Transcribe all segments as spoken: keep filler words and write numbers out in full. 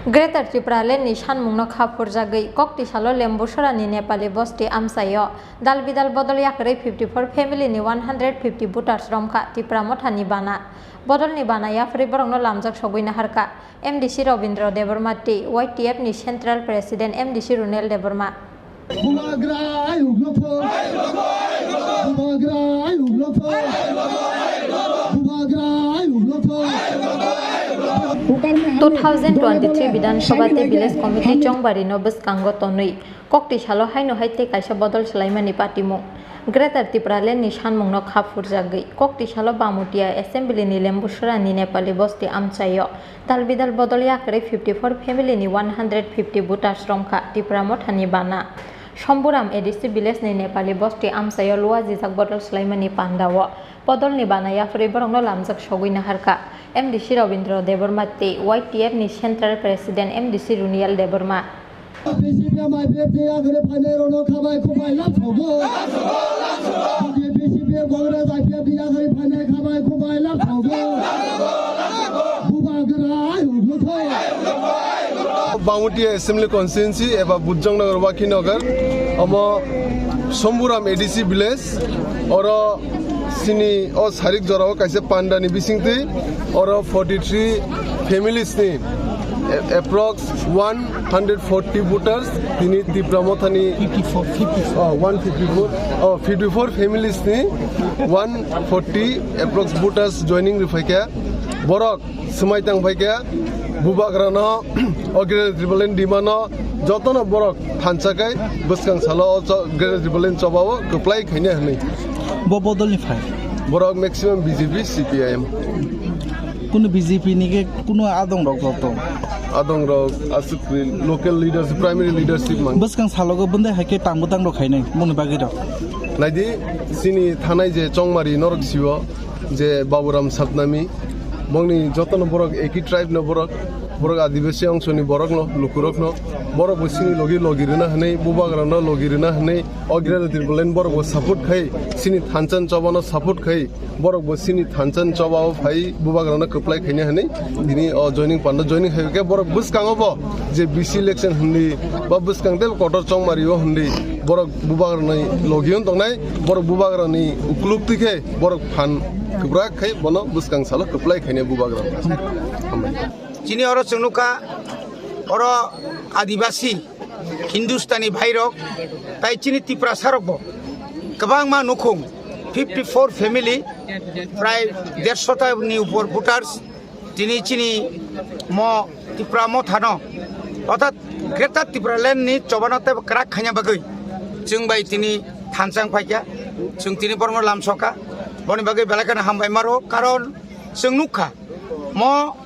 Greater Tipraland ni sanmungno kha phurjagwi Koktisalo Lembusorani Nepali bosti amchaio dalbidal bodol yakarwi fifty four family ni one hundred fifty voters romkha Tipra Mothani bana. Bodolni bana yapharwi borokno lamjak sogwi naharkha M D C Robindra Debbarma tei Y T F ni Central President M D C Runel Debbarma. Bubagra ayuk lokho. Bubagra ayuk lokho. Bubagra ayuk lokho. Two thousand twenty-three Bidhan Sabha tei Village Committee Chongbari no bwskango tonwi Koktisalo haino hai tei kaisa bodol swlaimani patimung. Greater Tipraland ni sanmungno kha phurjagwi Koktisalo Bamutia Assembly ni Lembusorani Nepali bosti amchaio dalbidal bodol yakarwi fifty four family ni one hundred fifty voters romkha Tipra Mothani bana. Somburam A D C village ni Nepali bosti amchaio luajijak bodol swlaimani pandao bodolni bana yapharwi borokno lamjak sogwi naharkha M D C Robindra Debbarma tei Y T F ni Central President M D C Runial Debbarma. B C P M I P F ni yakarwi phainai rokno khabai khubai lamsogo. B C P M Congress I P F ni yakarwi phainai khabai khubai lamsogo. Bubagra ayuk lokho. Bangmati Assembly Constituency eba Bujjongnagar Wakhinagar, omo Somburam A D C village, oro sini o sarik jorao kaisa pandani bisingtwi oro forty three families ni a- approx one hundred forty voters tini Tipra Mothani fifty four, fifty four. Oh, one fifty four, oh, fifty four families ni one forty approx voters joining riphaikha. Borok swmai tang phaikha, bubagrano o Greater Tipraland demand no jotono borok thansa khai bwskang salo o cho-, Greater Tipraland chobao kwplai khaina hwnwi. Bo bodolni phai? Borok maximum B J P, C P I M. Kunu B J P ni khe kunu adong rok joto? Adong rok aswk local leaders, primary leadership mang. Bwskang salogo bwndai hai khe tangbo tang rok khainai moni bagwi rok. Naidi, sini thanai je Chongmari norok siwo, je Baburam Satnami, bongni jotono borok eki tribe no borok, borok Adibasi ongsoni borok no, lukurok no, borok bo sini logi logi rwna hwnwi, bubagra no logi rwna hwnwi, o Greater Tipraland borok bo support khai, sini thansa ni choba no support khai, borok bo sini thansa ni choba o phai, bubagra no kwplai khaina hwnwi, tini o joining panda joining hai khe borok bwskango bo je B C election hwnwi, ba bwskang tei kotor Chongmari o hwnwi, borok bubagra ni logi on tongnai, borok bubagra ni ukuluk twi khe, borok phan kwbrak khai bono bwskang salo kwplai khaina bubagra. Hambai. Chini oro chwng nukha, oro Adibasi, Hindustani bhairok, tai chini Tiprasa rokbo kwbangma nukhung, fifty four family, prai dershota ni upor voters, tini chini mo Tipra Mothano, orthat Greater Tipraland ni chobano tei kwrak khaina bagwi chwng bai tini thansa wng phaikha, chwng tini borokno lamsokha, boni bagwi belai kheno hambai maro, karon chwng nukha, mo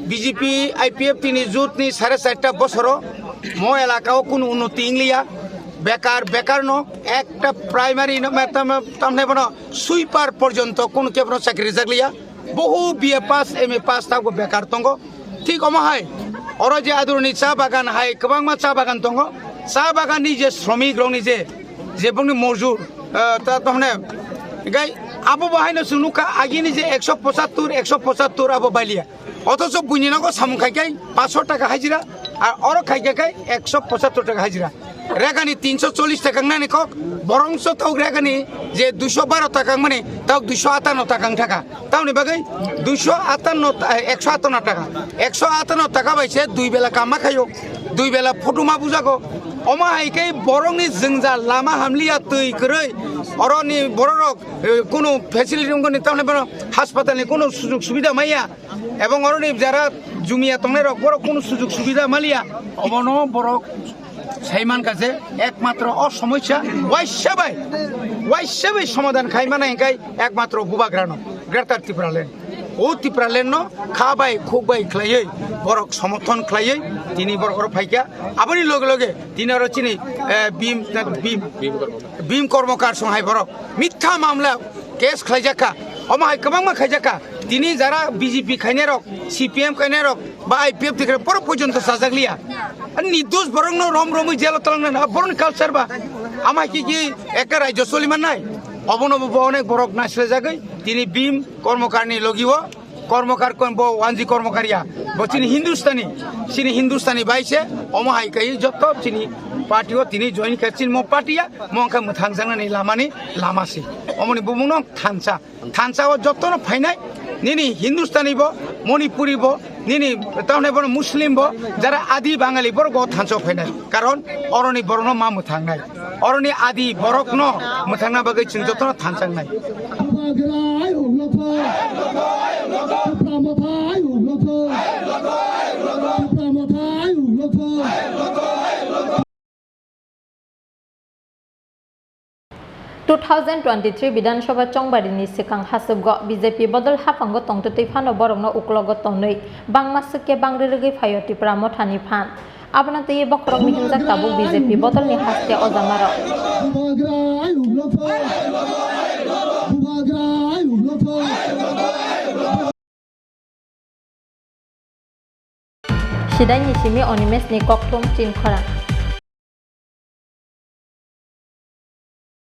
B J P I P F T ni jut ni sare charta bosoro mo elaka o kunu unnoti wngliya, bekar, bekar no ekta primary no, tam-, tamni bono sweeper porjonto kunu kebono chakri rijak liya. Bohu B A pass, M A pass tabuk bekar tongo. Thik omo hai, oro je Adurani cha bagan hai kwbangma cha bagan tongo. Cha bagan ni je sromik rok ni je, je bongni mojur, eh, ta, ta hone, gai abo bo haino chwng nukha agini je ekso pochattor, ekso pochattor abo bailia. Othocho buini nogo samung khai khai paanso taka hajira, ar oro khai khai ekso pochattor taka hajira. Regani tinso chollish taka wngnani kok, borongso tok regani je duiso baro taka wngmani, tok duiso atanno taka wngthaka. Tamoni bagwi duiso atanno ta-, ekso atanno taka. Ekso atanno taka bai se dui bela kamma khaio, dui bela photo ma bujago. Omo hai khe borokni jwngjal lama hamliya twi kwrwi, oroni bororok, eh, kunu facility wngkoni tamni bono haspatalni kunu sujug subida maya. Ebong oroni jara jumiya tongnairok borok kunu sujug subida maliya. Obono borok sai mankha je ekmatro o somosya waisa bai, waisa bai somadhan khai mano hingkai ekmatro bubagrano Greater Tipraland. O Tipralandno kha bai khuk bai khlaiwi borok somorthon khlaiwi tini borok oro phaikha. Aboni loge loge tini oro chini, eh, Bhim, Bhim, Bhim Kormokar song hai borok mitha mamla case khlaijakha, omo hai kwbangma khaijakha. Tini jara B J P khainairok, C P M khainairok, ba I P F T khainai borok porjonto chajakliya. Ani nirdosh borokno rom romwi jelo twlangnani, a borokni culture ba. Ama hai khe khe ekta rajyo choli mannai. Obono bo onek borok naislajagwi tini Bhim Kormokarni logi o Kormokar kon bo wanji kormokar ya. Bo chini Hindustani. Chini Hindustani bai se omo hai kai joto chini party o tini join khe chini mo party ya. Mo khe mwthang jangnani lama ni lama si. Omo ni bumung no thansa. Thansa o joto no phainai. Nini Hindustani bo, Manipuri bo, nini taunai bo Muslim bo, jara Adi Bangali borok o thansa o phainai. Karon oroni borok no ma mwthangnai. Oroni adi borokno mwthangna bagwi chwng jotono thansangnai. Two thousand twenty-three Bidhan Sabha chongbari ni swkang haswk go B J P bodol haphango tongtwtwi phano borokno uklogo tonwi bangma swkhe bangri rwgwi phaio Tipra Mothani phan. Abono twiwi bokhorokni himjak tabuk B J P bodolni haste ojamarok. Sidaini simi Onimesni kokthum chinkhorang.